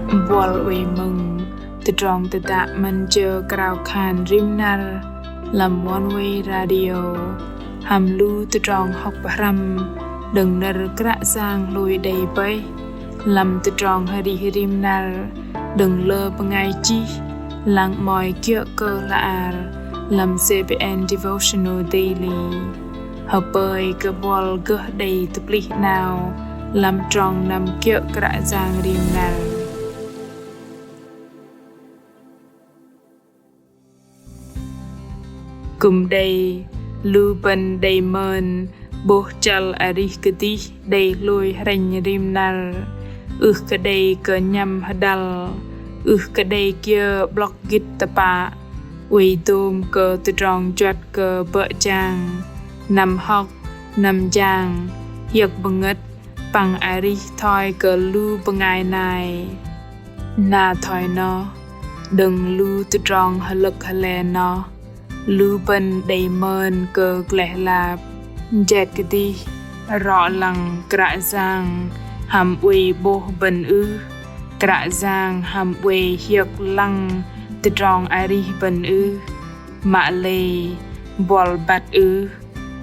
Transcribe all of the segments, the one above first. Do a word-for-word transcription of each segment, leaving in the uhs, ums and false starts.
Buăl oei mơ̆ng tơdrong tơdă 'Măn Jơ Krao Khan Rim Năr lăm Oneway Radio hăm lu tơdrong hŏk pơhrăm đơ̆ng nơ̆r Kră Yang hlôi đei bơih lăm tơdrong arih rim năr đơ̆ng lơ bơngai chih lăng 'mơ̆i kiơ̆ kơ hla ar lăm CBN Devotional Daily. Hơpơi kơ buăl gơh đei tơplih 'nao lăm trong năm kiơ̆ Kră Yang rim năr. Kư̆m đei lu bơ̆n đei mơn 'bôh chăl arih kơdih đei hlôi hrĕnh rim năr, ưh kơ đei kơ nhăm hơdăl, ưh kơ đei kiơ 'blŏk gĭt tơpă, oei dôm kơ tơdrong juăt kơ bơ̆ jang, năm hŏk, năm jang, hiơ̆k bơngơ̆t, păng arih thoi kơ lu bơngai nai. Na thoi noh, đơ̆ng lu tơdrong hơlơ̆k hơle noh, lu bơ̆n đei mơn kơ gleh lap, jet kơdih, rŏ lăng Kră Yang hăm oei 'bôh bơ̆n ưh, Kră Yang hăm oei hiơ̆k lăng tơdrong arih bơ̆n ưh, mă lei buăl băt ưh,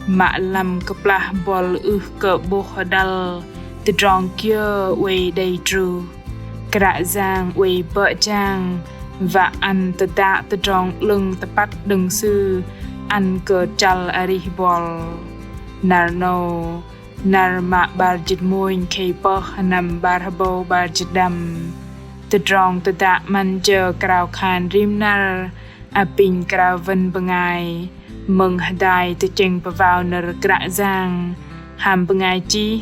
mă lăm kơplah buăl ưh kơ 'bôh hơdăl tơdrong kiơ oei đei truh. Kră Yang oei bơ̆ jang wă ăn tơdă tơdrong 'lơ̆ng tơpăt đơ̆ng Sư ăn kơ chăl arih buăl. Năr 'nâu, năr mă 'bar jĭt mônh khei pơh, sơnăm 'bar hơbâu 'bar jĭt đăm. Tơdrong tơdă 'Măn Jơ Krao Khan Rim Năr apinh krao wơn bơngai mơ̆ng hơdai tơchĕng pơwao nơ̆r Kră Yang hăm bơngai chih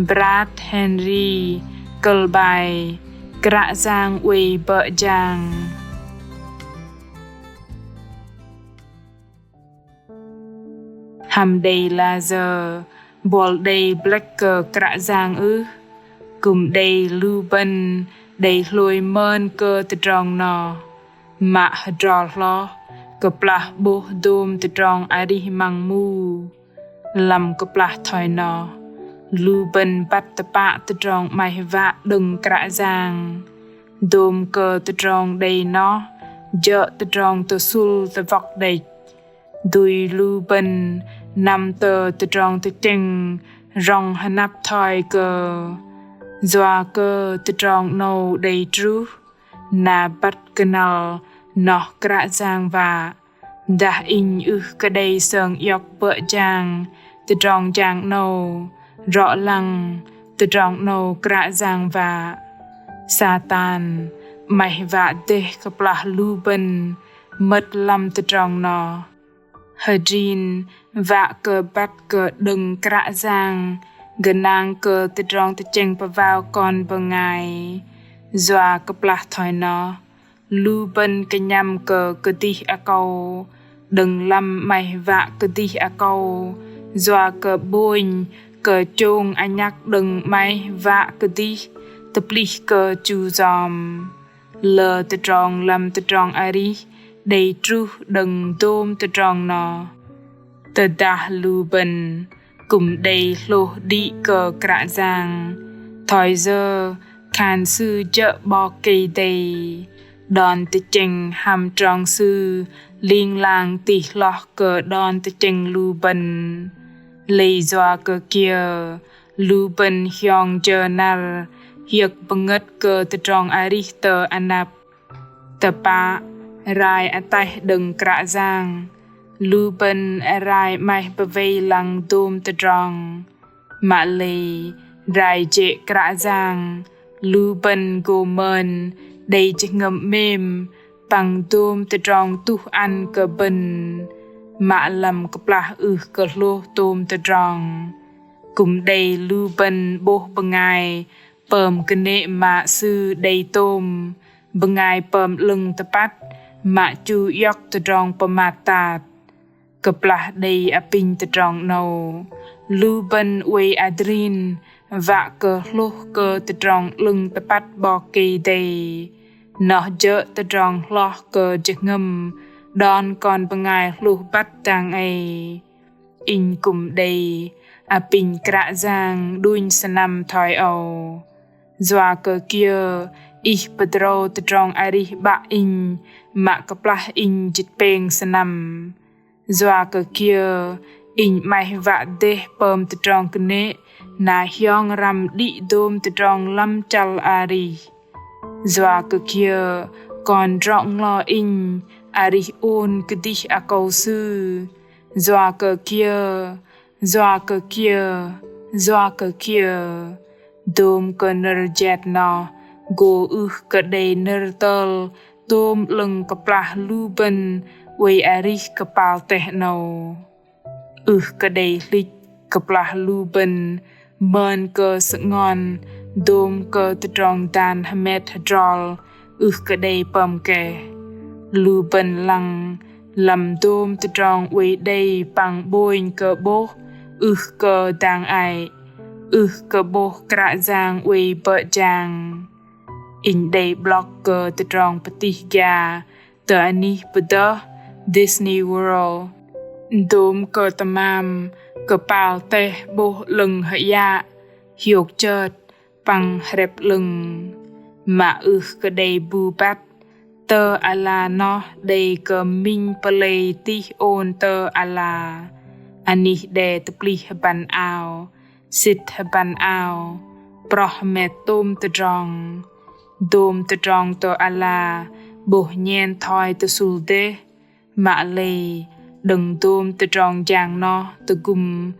Brad Henry, kơ̆l bai Kră Yang oei bơ̆ jang. Hăm đei lah sơ̆ buăl đei blĕk kơ Kră Yang ưh? Kư̆m đei lu bơ̆n đei hlôi mơn kơ tơdrong noh, mă hơdrol hloh kơplah 'bôh dôm tơdrong arih măng mu. Lăm kơplah thoi noh, lu bơ̆n băt tơpă tơdrong 'maih wă đơ̆ng Kră Yang. Dôm kơ tơdrong đei noh jơ̆ tơdrong tơsŭl tơwŏk đĕch. Dui lu bơ̆n năm tơ tơdrong tơchĕng rŏng hơnăp thoi kơ: Yua kơ tơdrong 'nâu đei truh, na băt kơnăl noh Kră Yang wă. Dah inh ưh kơ đei sơng iŏk bơ̆ jang tơdrong jang 'nâu, rŏ lăng tơdrong 'nâu Kră Yang wă. Satan 'maih wă dêh kơplah lu bơ̆n mơ̆t lăm tơdrong noh. Hơdrin wă kơ băt kơ đơ̆ng Kră Yang gơnang kơ tơdrong tơchĕng pơwao kon bơngai. Yua kơplah thoi noh, lu bơ̆n kơnhăm kơ kơdih akâu, đơ̆ng lăm 'maih wă kơdih akâu, yua kơ 'bônh kơ chông anhăk đơ̆ng 'maih wă kơdih tơplih kơ chu yom. Lơ tơdrong lăm tơdrong arih đei truh đơ̆ng dôm tơdrong noh. Tơdah lu bơ̆n kư̆m đei hlôh đĭ kơ Kră Yang, thoi yơ khan Sư jơ̆ 'Bok Kei-Dei, đon tơchĕng hăm trong Sư ling lang tih hloh kơ đon tơchĕng lu bơ̆n. Lei yua kơ kiơ lu bơ̆n hiong jơ năr hiơ̆k bơngơ̆t kơ tơdrong arih tơ anăp? Tơpă rai ataih đơ̆ng Kră Yang, lu bơ̆n rai 'maih pơwei lăng dôm tơdrong. Mă lei rai jê̆ Kră Yang, lu bơ̆n gô mơn đei jơhngơ̆m 'mêm păng dôm tơdrong tuh ăn kơ bơ̆n. Mă lăm kơplah ưh kơ hlôh tôm tơdrong, kư̆m đei lu bơ̆n 'bôh bơngai pơm kơnê̆ mă Sư đei tôm, bơngai pơm 'lơ̆ng tơpăt mă chu iŏk tơdrong pơmat tat. Kơplah đei apinh tơdrong 'nâu, lu bơ̆n oei adrin wă kơ hlôh kơ tơdrong 'lơ̆ng tơpăt 'Bok Kei-Dei. Noh jơ̆ tơdrong hloh kơ jơhngơ̆m đon kon bơngai hlôh băt dang ei. Inh kư̆m đei apinh Kră Yang đunh sơnăm thoi âu. Yua kơ kiơ Ih pơdrâu tơdrong arih 'Bă inh mă kơplah inh jĭt pêng sơnăm. Yua kơ kiơ inh 'maih wă dêh pơm tơdrong kơnê̆ na hiong răm đĭ dôm tơdrong lăm chăl arih. Yua kơ kiơ kon drŏ-nglo inh arih ôn kơdih akâu Sư. Yua kơ kiơ, yua kơ kiơ, yua kơ kiơ. Dôm kơ nơ̆r jet noh gô ưh kơ đei nơ̆r tơl tôm 'lơ̆ng kơplah lu bơ̆n oei arih kơpal teh 'nâu. Ưh kơ đei hlĭch kơplah lu bơ̆n mơn kơ sơngon dôm kơ tơdrong dan hơmet hơdrol ưh kơ đei pơm keh. Lu bơ̆n lăng lăm dôm tơdrong oei đei păng 'bônh kơ 'bôh ưh kơ dang ei, ưh kơ 'bôh Kră Yang oei bơ̆ jang. Inh đei 'blŏk kơ tơdrong pơtih gia tơ anih pơdơh Disney World. Dôm kơ tơmam kơpal teh 'bôh 'lơ̆ng hơyă, hiôk chơt păng hrĕp 'lơ̆ng. Mă ưh kơ đei bu băt tơ ala noh đei kơ minh pơlei tih ôn tơ ala. Anih đe tơplih hơbăn ao, sĭt hơbăn ao, proh hơmet tôm tơdrong. Dôm tơdrong tơ ala 'bôh nhen thoi tơsŭl dêh. Mă lei đơ̆ng dôm tơdrong jang noh tơgŭm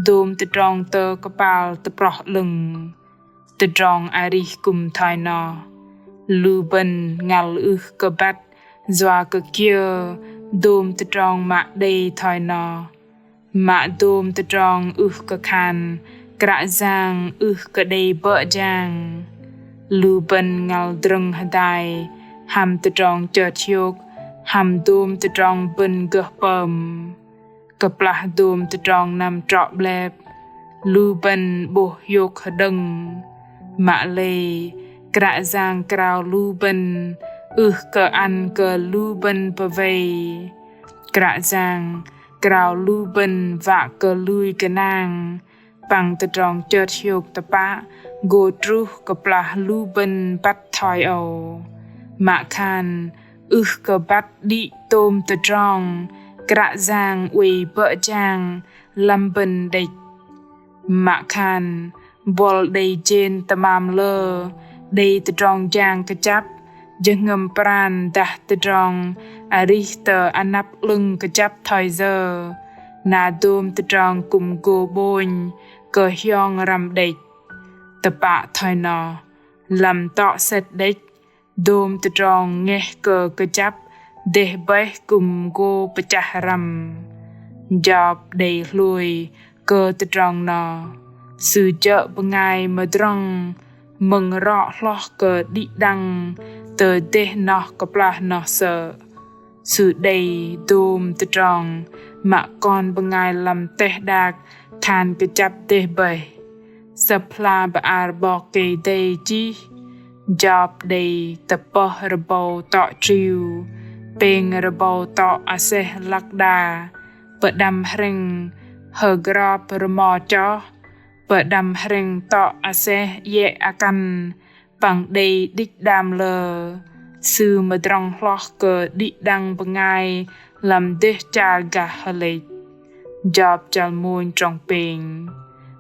dôm tơdrong tơ kơpal tơproh 'lơ̆ng. Tơdrong arih kư̆m thoi noh. Lu bơ̆n ngăl ưh kơ băt yua kơ kiơ dôm tơdrong mă đei thoi noh. Mă dôm tơdrong ưh kơ khan Kră Yang ưh kơ đei bơ̆ jang. Lu bơ̆n ngăl drơ̆ng hơdai hăm tơdrong chơt hiôk hăm dôm tơdrong bơ̆n gơh pơm. Kơplah dôm tơdrong năm trŏ 'blep, lu bơ̆n 'bôh hiôk hơđơ̆ng. Mă lei Kră Yang krao lu bơ̆n ưh kơ ăn kơ lu bơ̆n pơwei. Kră Yang krao lu bơ̆n wă kơ lui gơnang păng tơdrong chơt hiôk tơpă gô truh kơplah lu bơ̆n băt thoi âu. Mă khan ưh kơ băt đĭ tôm tơdrong Kră Yang oei bơ̆ jang lăm bơ̆n đĕch. Mă khan buăl đei jên tơmam lơ đei tơdrong jang kơjăp, jơhngơ̆m pran dah tơdrong arih tơ anăp 'lơ̆ng kơjăp thoi yơ, na dôm tơdrong kư̆m gô 'bônh kơ hiong răm đĕch. Tơpă thoi noh, lăm tŏ sĕt đĕch, dôm tơdrong ngeh kơ kơjăp dêh bơih kư̆m gô pơchah răm. Jop đei hlôi kơ tơdrong noh. Sư jơ̆ bơngai mơdrŏng mơ̆ng rŏ hloh kơ đĭ đăng tơ dêh noh kơplah noh sơ̆. Sư đei dôm tơdrong mă kon bơngai lăm teh đak khan kơjăp dêh bơih. Sơ̆p hla bơar 'Bok Kei-Dei chih, Jop đei tơpơh rơbâu tŏ triu, pêng rơbâu tŏ aseh lăk đa, pơđăm hrĕng hơgrop rơmo choh, pơđăm hrĕng tŏ aseh iĕ akăn, păng đei đĭch đam lơ. Sư mơdrŏng hloh kơ đĭ đăng bơngai lăm dêh char gah hơlĕch. Jop chăl mônh trong pêng.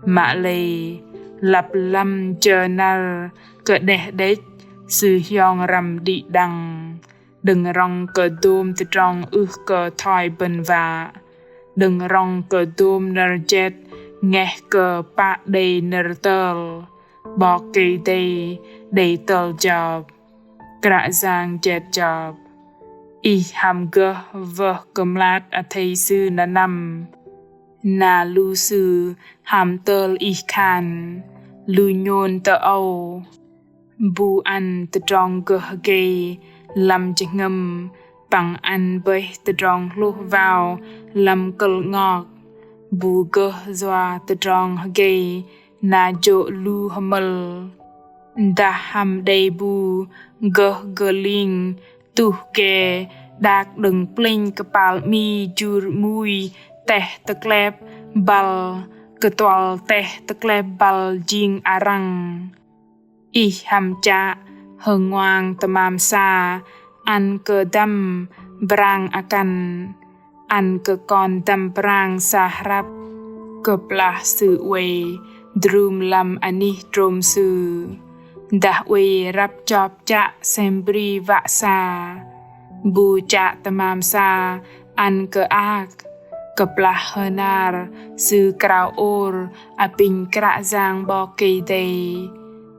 Mă lei lăp lăm jơ năr kơ đeh đĕch, sư hiong răm đĭ đăng. Đơ̆ng rŏng kơ dôm tơdrong ưh kơ thoi bơ̆n wă. Đơ̆ng rŏng kơ dôm nơ̆r jet ngeh kơ pă đei nơ̆r tơl. 'Bok Kei-Dei đei tơl Jop. Kră Yang jet Jop: Ih hăm gơh wơh kơmlat athei sư nơnăm. Na lu sư hăm tơl ih khan, lu nhôn tơ âu. Bu ăn tơdrong gơh hơgei lăm jơhngơ̆m, păng ăn bơih tơdrong hlôh wao lăm kơ̆l ngok. Bu gơh yua tơdrong hơgei na jô̆ lu hơmơ̆l. Dah hăm đei bu gơh gơling tuh ge đak đơ̆ng plĕnh kơpal 'mi jur 'mui teh tơklep băl kơtuăl teh tơklep băl jing arăng. Ih hăm chă Hơngoang tơmam sa ăn kơ dăm brang akăn, ăn kơ kon dăm brang sa hrăp, kơplah sư oei drŭm lăm anih trôm sư. Dah oei răp chop chă sem bri wă sa. Bu chă tơmam sa ăn kơ ak, kơplah hơnar sư krao ôr apinh Kră Yang 'Bok Kei-Dei.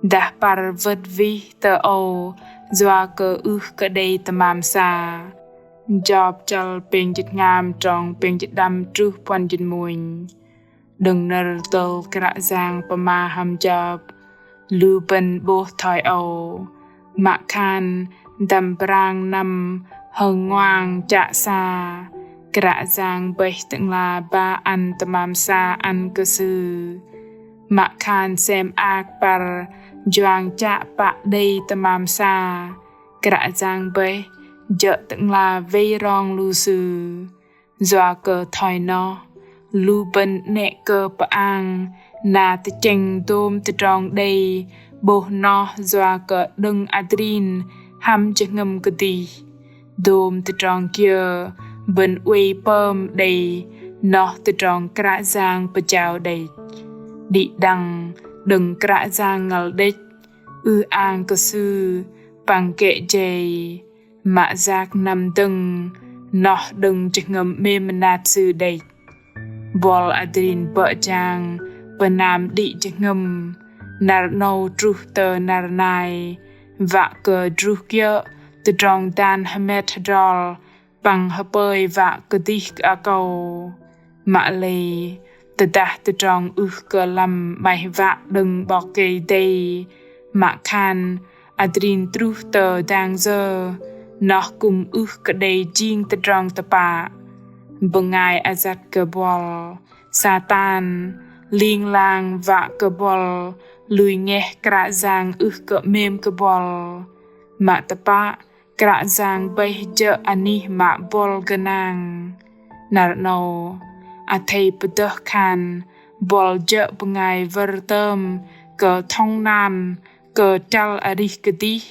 Dah păr wơ̆t wih tơ âu yua kơ ưh kơ đei tơmam sa. Jôp chăl pêng jĭt hngam trong pêng jĭt đăm truh puăn jĭt mônh. Đơ̆ng nơ̆r tơl Kră Yang pơma hăm Jôp, lu bơ̆n 'bôh thoi âu. Mă khan dăm brang năm hơngoang chă sa, Kră Yang bơih Tơ'ngla ba ăn tơmam sa ăn kơ sư. Mă khan sem ak păr juang chă pă đei tơmam sa, Kră Yang bơih jơ̆ Tơ'ngla wei rong lu sư. Yua kơ thoi noh, lu bơ̆n 'nĕ kơ pơang na tơchĕng dôm tơdrong đei 'bôh noh yua kơ đơ̆ng adrin hăm jơhngơ̆m kơdih. Dôm tơdrong kiơ bơ̆n oei pơm đei noh tơdrong Kră Yang pơjao đĕch. Đĭ đăng đơ̆ng Kră Yang ngăl đĕch, ư-ang kơ Sư păng kĕ jei. Mă yak năm dơ̆ng noh đơ̆ng jơhngơ̆m 'mêm mơnat Sư đĕch. Buăl adrin bơ̆ jang pơnam đĭ jơhngơ̆m, năr 'nâu truh tơ năr nai, wă kơ druh kiơ̆ tơdrong dan hơmet hơdrol păng hơpơi wă kơdih kơ akâu. Mă lei tơdah tơdrong ưh kơ lăm 'maih wă đơ̆ng 'Bok Kei-Dei, mă khan adrin truh tơ dang yơ, noh kư̆m ưh kơ đei jing tơdrong tơpă. Bơngai ayăt kơ buăl, Satan, ling lang wă kơ buăl lui ngeh Kră Yang ưh kơ 'mêm kơ buăl. Mă tơpă, Kră Yang bơih jơ̆ anih mă buăl gơnang. Năr 'nâu, athei pơdơh khan buăl jơ̆ bơngai wơr tơm kơ thŏng-nan kơ chăl arih kơdih.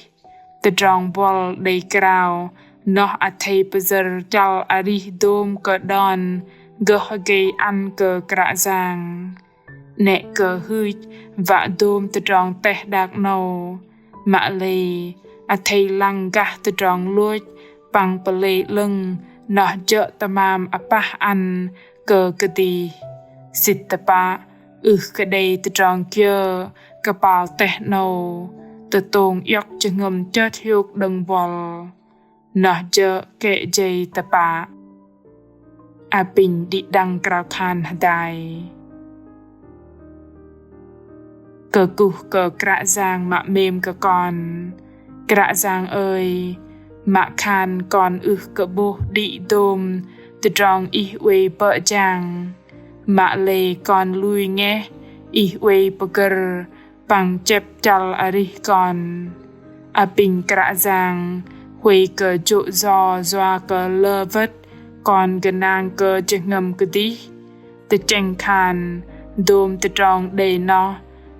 Tơdrong buăl đei krao noh athei pơyơ̆r chăl arih dôm kơ đon gơh hơgei ăn kơ Kră Yang. 'Nĕ kơ hưch wă dôm tơdrong teh đak 'nâu. Mă lei athei lăng gah tơdrong lôch păng pơlei 'lơ̆ng noh jơ̆ tơmam apah ăn kơ kơdih. Sĭt tơpă ưh kơ đei tơdrong kiơ kơpal teh 'nâu tơtông iŏk jơhngơ̆m chơt hiôk đơ̆ng buăl. Noh jơ̆ kĕ jei tơpă. Apinh đĭ đăng krao khan hơdai. Kơkuh kơ Kră Yang mă 'mêm kơ kon. Kră Yang ơi, mă khan kon ưh kơ 'bôh đĭ dôm tơdrong Ih oei bơ̆ jang. Mă lei kon lui ngeh Ih oei pơgơ̆r păng chĕp chăl arih kon. Apinh Kră Yang huay kơ jô̆ yo yua kơ lơ wơ̆t kon gơnang kơ jơhngơ̆m kơdih. Tơchĕng khan dôm tơdrong đei noh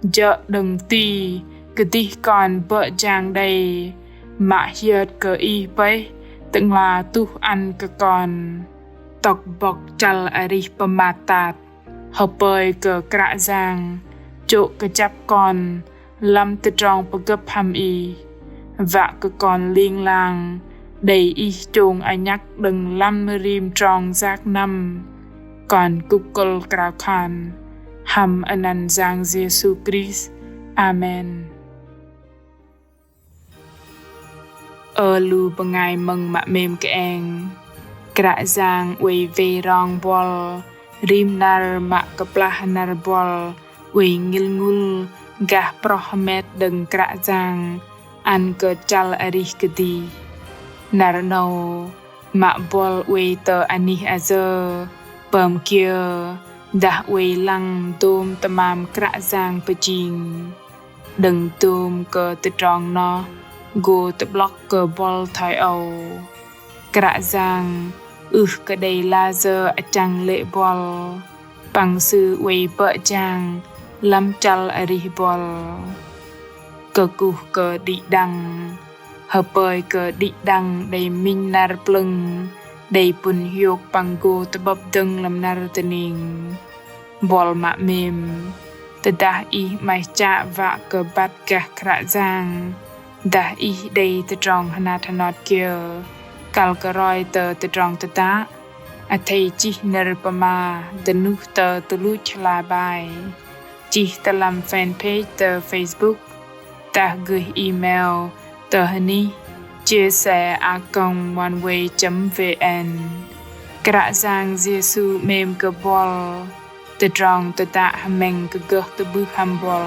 jơ̆ đơ̆ng ti kơdih kon bơ̆ jang đei. Mă hiơt kơ Ih bơih Tơ'ngla tuh ăn kơ kon tŏk bŏk chăl arih pơmat tat. Hơpơi kơ Kră Yang chô̆ kơjăp kon lăm tơdrong pơgơ̆p hăm Ih, wă kơ kon ling lang đei Ih chông anhăk đơ̆ng lăm rim trong yak năm. Kon kŭk kơ̆l krao khan hăm anăn Yang Yêsu Krist. Amen. Ơ lu bơngai mơ̆ng mă 'mêm kơeng. Kră Yang oei wei rong buăl rim năr mă kơplah năr buăl oei ngil ngŭl gah proh hơmet đơ̆ng Kră Yang ăn kơ chăl arih kơdih. Năr 'nâu mă buăl oei tơ anih ayơ, pơm kiơ dah oei lăng dôm tơmam Kră Yang pơjing. Đơ̆ng dôm kơ tơdrong noh gô tơ'blŏk kơ buăl thoi âu. Kră Yang ưh kơ đei layơ achăng lê̆ buăl, păng Sư oei bơ̆ jang lăm chăl arih buăl. Kơkuh kơ đĭ đăng. Hơpơi kơ đĭ đăng đei minh năr plơ̆ng, đei pŭn hiôk păng gô tơ'bơ̆p dơ̆ng lăm năr dơning. Buăl mă 'mêm. Tơdah ih 'maih chă wă kơ băt gah Kră Yang, dah ih đei tơdrong hơnat hơnot kiơ, kăl kơ roi tơ tơdrong tơdă, athei chih nơ̆r pơma dơnuh tơ tơluch hla bai. Chih tơ lăm fanpage tơ Facebook, dah gơih email tơ hơnih chia sẻ a còng oneway chấm vn. Kră Yang Yêsu 'mêm kơ buăl. Tơdrong tơdă hơmĕng kơ gơh tơ'bưh hăm buăl.